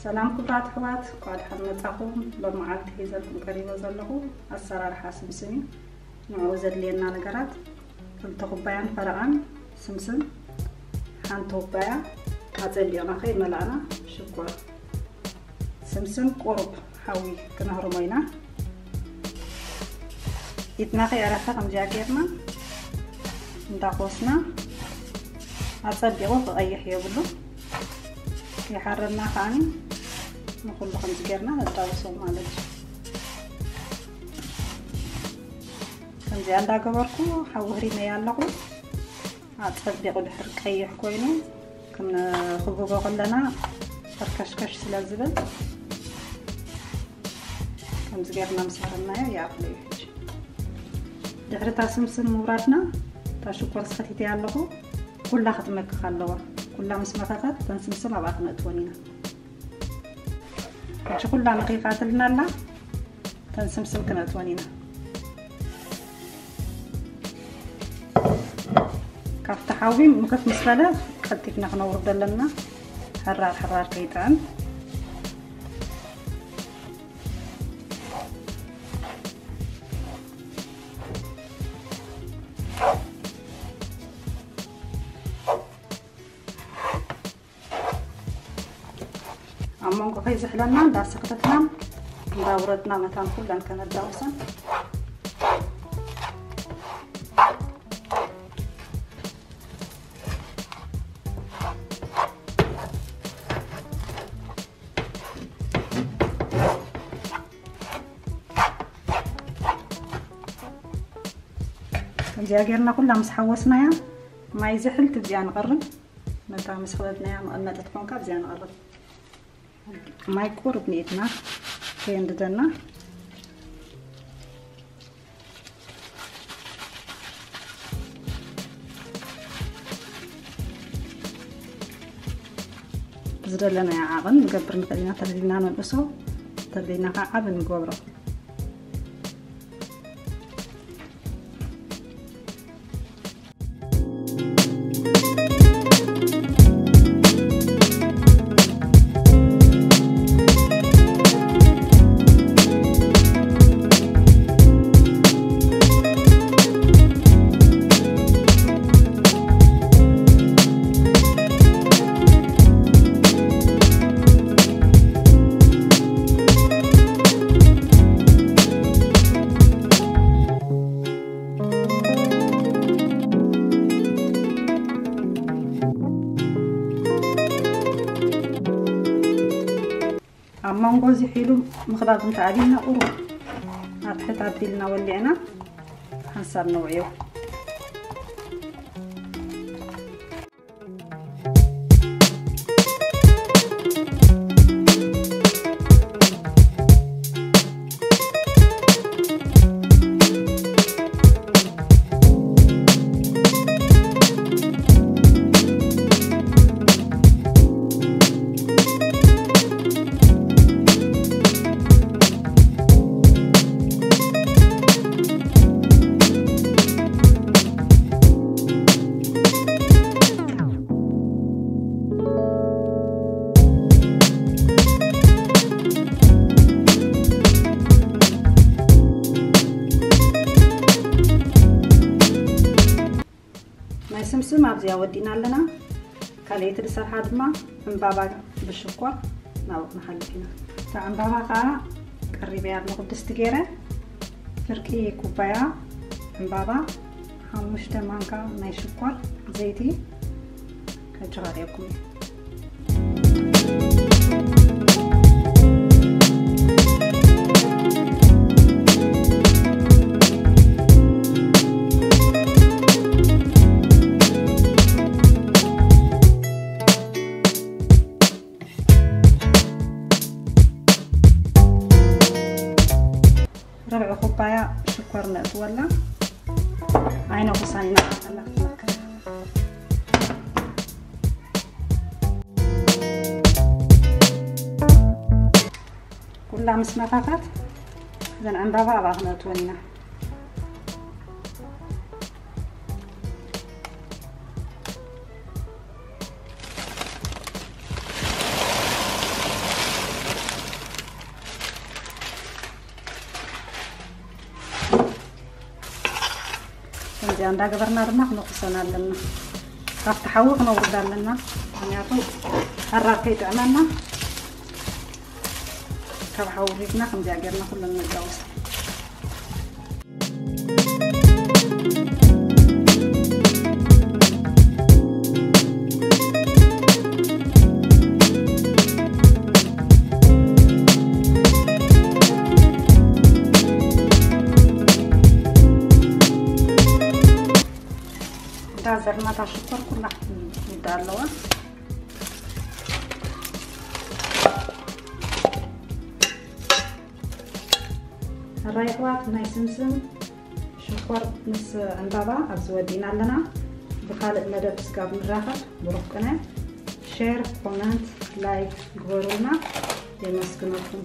ሰላም ክቡራት ኣሕዋት፣ እንኳዕ ደሓን መጻኹም። ሎሚ መዓልቲ ሒዘልኩም ቀሪበ ዘለኹ ኣሰራርሓ ስምስም እዩ። ንዕኡ ዘድልየና ነገራት፣ ክልተ ኩባያን ፈረቓን ስምስም፣ ሓንቲ ኩባያ ኣጸቢቕና ከይመላእና ሽኮር። ስምስም ቁሩብ ሓዊ ክነህርሞ ኢና። ኢድና ከይዕረፈ ከምዚኣ ጌርና እንዳኾስና፣ ኣጸቢቑ ክቐይሕ የብሉ። ይሓረና ከዓኒ ንኹሉ ከምዚ ጌርና ነጣውሶ ማለት እዩ። ከምዚኣ እንዳገበርኩ ሓዊ ህሪመያ ኣለኹ። ኣጸቢቑ ድሕር ቀይሕ ኮይኑ ክንኽብቦ ከለና ፈርከሽከሽ ስለ ዝብል፣ ከምዚ ጌርና ምስ ሃረምናዮ ይኣኽሎ እዩ። ሕጂ ድሕሪ እታ ስምስም ምውራድና፣ እታ ሽኮር ሰቲተያ ኣለኹ፣ ኩላ ክትመክኽ ኣለዋ። ኩላ ምስ መኸኸት፣ እተን ስምስም ኣብኣ ክነእትወን ኢና። ሕጂ ኩላ መኺኻትልና ኣላ፣ እተን ስምስም ክነእትወን ኢና። ካብቲ ሓዊ ምኽት ምስ በለ ቀልጢፍና ክነውርዶ ኣለና። ሕራር ሕራር ከይጥዕም። ኣብ መንጎ ከይዝሕለና እንዳሰኽተትና እንዳውረድና መታን ኩለን ከነዳውሰን። ከምዚኣ ጌርና ኩላ ምስ ሓወስናያ፣ ማይ ዝሕል ትብዚኣ ንቐርብ። ነታ ምስ ኸበብናያ መቐመጢት ኮንካ ኣብዚኣ ንቐርብ። ማይ ቁሩብ ንኢድና ከየንድደና። ዝደለናዮ ዓቐን ንገብር ንኽእል ኢና። ተደሊና ነንእሶ፣ ተደሊና ከዓ ዓቢ ንገብሮ። ኣብ መንጎ እዚ ሒሉ ምኽባብ እንተኣሊና ቁሩብ ኣብ ትሕት ኣቢልና ወሊዕና ሓንሳብ ነውዕዮ። ናይ ስምስም ኣብዚኣ ወዲና ኣለና። ካልኣይቲ ዝሰርሓ ድማ ዕምባባ ብሽኮር ናብኡ ክንሓልፍ ኢና። እታ ዕምባባ ከዓ ቀሪበያ ኣለኹ ድስቲ ገይረ። ፍርቂ ኩባያ ዕምባባ፣ ሓሙሽተ ማንካ ናይ ሽኮር ዘይቲ። ከጀራርየኩም እየ። ርብዒ ኩባያ ሽኮር ነእትወላ። ኣይነቑሳን ኢና። ኩላ ምስ መታታት እዘን ዕምባባ ኣብኣ ክነእትወን ኢና። እዚኣ እንዳገበርና ድማ ክነኩሰን ኣለና። ካብቲ ሓዊ ክነውርዳ ኣለና። ምክንያቱ ሓራር ከይጥዕመና ካብ ሓዊ ሪድና ከምዚኣ ጌርና ኩለን ነጋውስ። እታ ዘርናታ ሽኮር ኩላ ይዳ ኣለዋ። ኣራይ ኣሕዋት፣ ናይ ስምስም ሽኮር ምስ ዕምባባ ኣብዚ ወዲእና ኣለና። ብኻልእ መደብ እስካብ ንራኸብ ብሩኽ ቅነ። ሼር፣ ኮመንት፣ ላይክ ግበሩልና። የመስግነኩም።